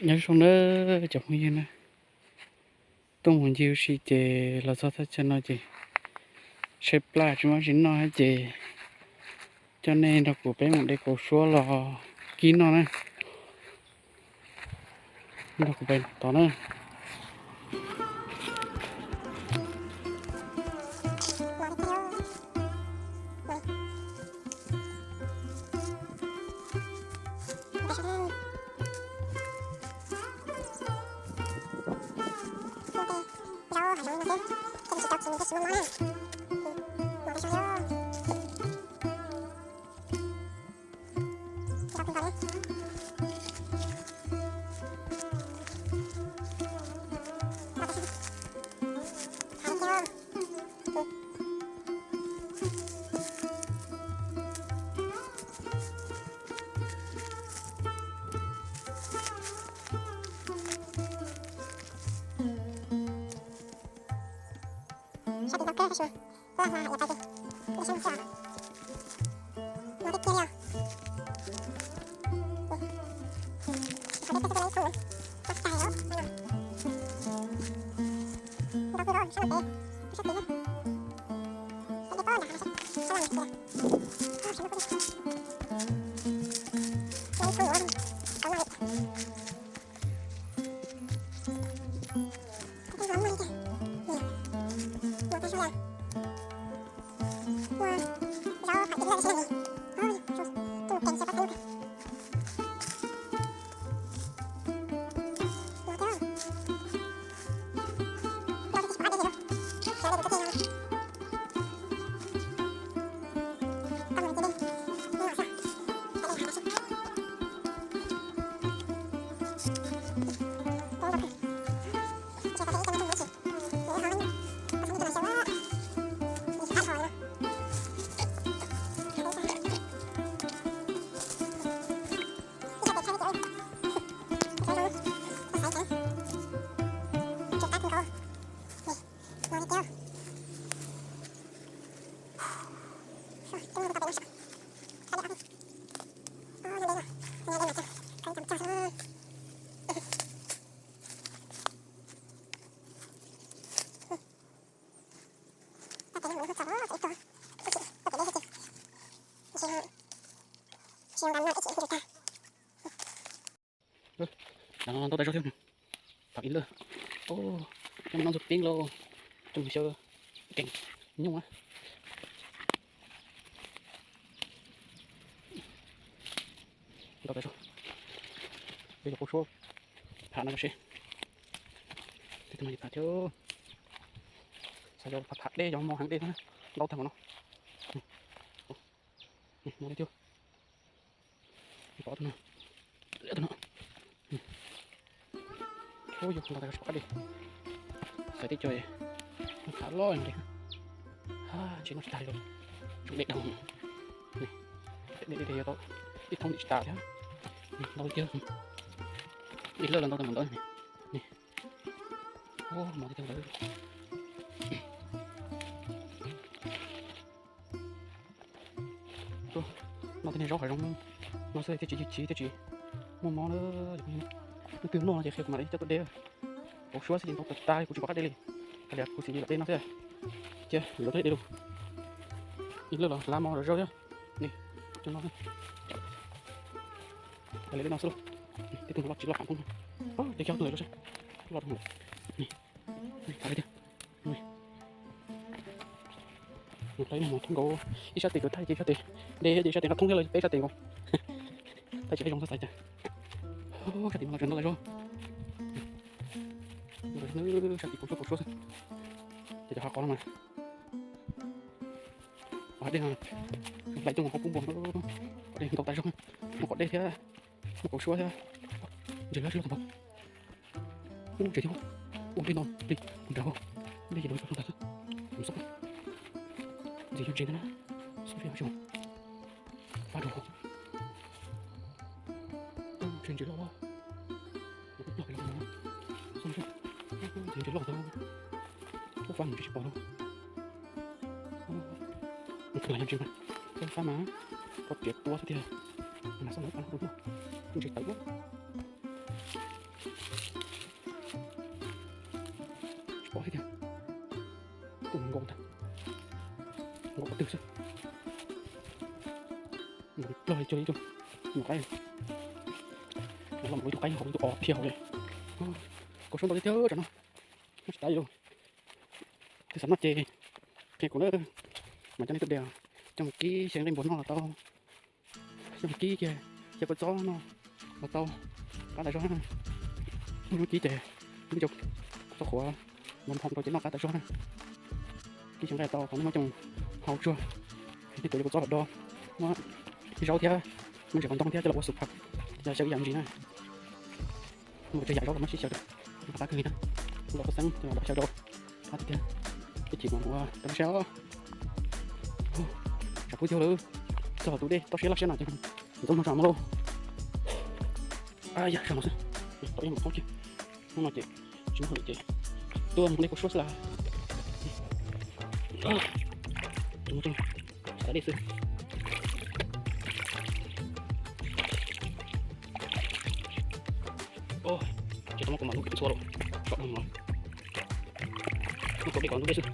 Nyob zoo na cov phooj ywg na, tuaj mus ncig ua si ces los txog thaj chaw no ces tshaib plab tsis muaj tsis noj ces coj nej nrog kuv peb mus de kauv suab los kib noj na. Nrog kuv peb tod na. Ntau tas zog thiab. Tau ib lwm. Nyob no ntxuag peb lauj. Coj mus xyaw keem nyuj. Ntau tas zog. Peb cov kauv suab pham no seb. Tej no pham thiab. Xav yog pham pham dej, yog mos heev dej thiab. Ntau tag npaum no. Mos li tiag. Pom tus no, tus no. Ub, yog ntau tas zog tsis pom qab de. Xaiv tej co pham loj de. Ntshe noj tsis tag li, tsum dej dhau. Dej dej yog tau ib thoob ntim tsis tas thiab. Ntau tiag. Ib lwm los ntau tag npaum ntawd. Ub, mos tiag tiag lawm. Noj tej niag zaub hav zoov no xwb thiaj tsis yig chiv thiaj tsis muaj mob na. Leej twg noj no ces qhia kuv mam li coj tuaj de. Kauv suab xwb ces ntau tas tas kuv tsis pom qab de li. Hais tias kuv xav lam de no thiab. Cia yuav tuaj de lauj. Ib lwm los hlab mos zom zaws thiab. Ni, coj noj. Hais li no xwb lauj. Tej tug no loj tsis loj qab poob. De kiag tus ntawd rau seb. Loj rau hauv. Ni, ni, thov li tiag. Mus hlais mos thoob nkaus, ib sab tes kuv thaij ces ib sab tes de, ces ib sab tes nqa thoob thiab los peb sab tes nkaus. Thaij tsis peb zoo xav xaiv cas. Sab tim no los tseem ntau tas zog. Sab tim kauv suab kauv suab xwb. Ces cov hav qos no mas, hav dej no hlais coj mus hau pub npua, hav dej ntau tas zog, muaj qos dej thiab, muaj kauv suab thiab. Ntses loj tsis loj tag npaum. Ub, ntses thiab, ub, dej no, dej nrag, dej ces nrag tag xwb. Ntses yog ntses ntag na, xub li xyoo, fab rau. Ntses ntses loj, ntses loj ntag, ntses loj ntag, ub, fab ntses tsis pom lawm. Ntses mas, fab mas, koj riam tua xwb tiag, mas xab na fab ntses tawm. Los cuag li tus nyuam qaib, los mus ib tug qaib hauv ib tug os thiaj hauv li. Kaus suab ntau tiag tiag tsam no, noj tsis tau li lauj. Twb xav noj ces qhia kuv na, mas coj nej tuaj de, coj mus kib xyaw nqaij npua noj los tau, coj mus kib kiag xyaw kua txob noj los tau, qab tas zog na. Muaj hnub kib ces muaj cov txob qhuav npua nphoo rau ces noj qab tas zog na. Kib xyaw nqaij tau qhov nej muab coj mus hau tsuag, nej tuav cov kua txob los do, muab zaub thiab, muab ntsis qos ntoo thiab coj los ua xuv phaj, coj xyaw ib yam ntsis na. Muaj tsawg yam zaub los muab sib xyaw rau, qab kawg li na. Los kua xeeb coj los do xyaw rau, qab tiag tiag. Ib chim mas mus ua rau lub siab os. Tsam pub tiag lawm, txog tus dej toj siab laj siab no ces ntxoov mloog tso mus lauj. Yam sag no xwb, tau ib mus qoob kiag. Hnub no ces tsis muaj hauj lwm ces tuaj mus de kaus suab xwb las. Tus no tsis tas dej xwb. Ces tau muab kaus mas lub txhua lawm, tsom no, muab kaus dej kom ntub dej xwb.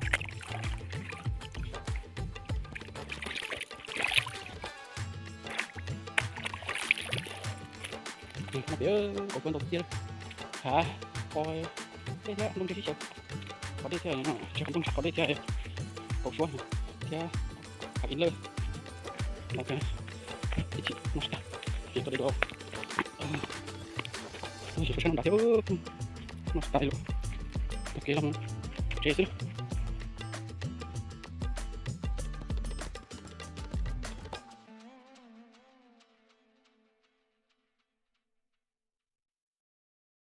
Pem kaus suab ntau tiag, hav, qos dej thiab ntoo ntse sib xyaw, qos dej thiab, tsis qos ntoo, qos dej thiab, kaus suab thiab, hav ib lawj, ib chim noj tsis tas, ces tuaj de dua. Ces rau sab no nrad thiab, noj tsis tas li lawm, taug kev los mus tsev xwb.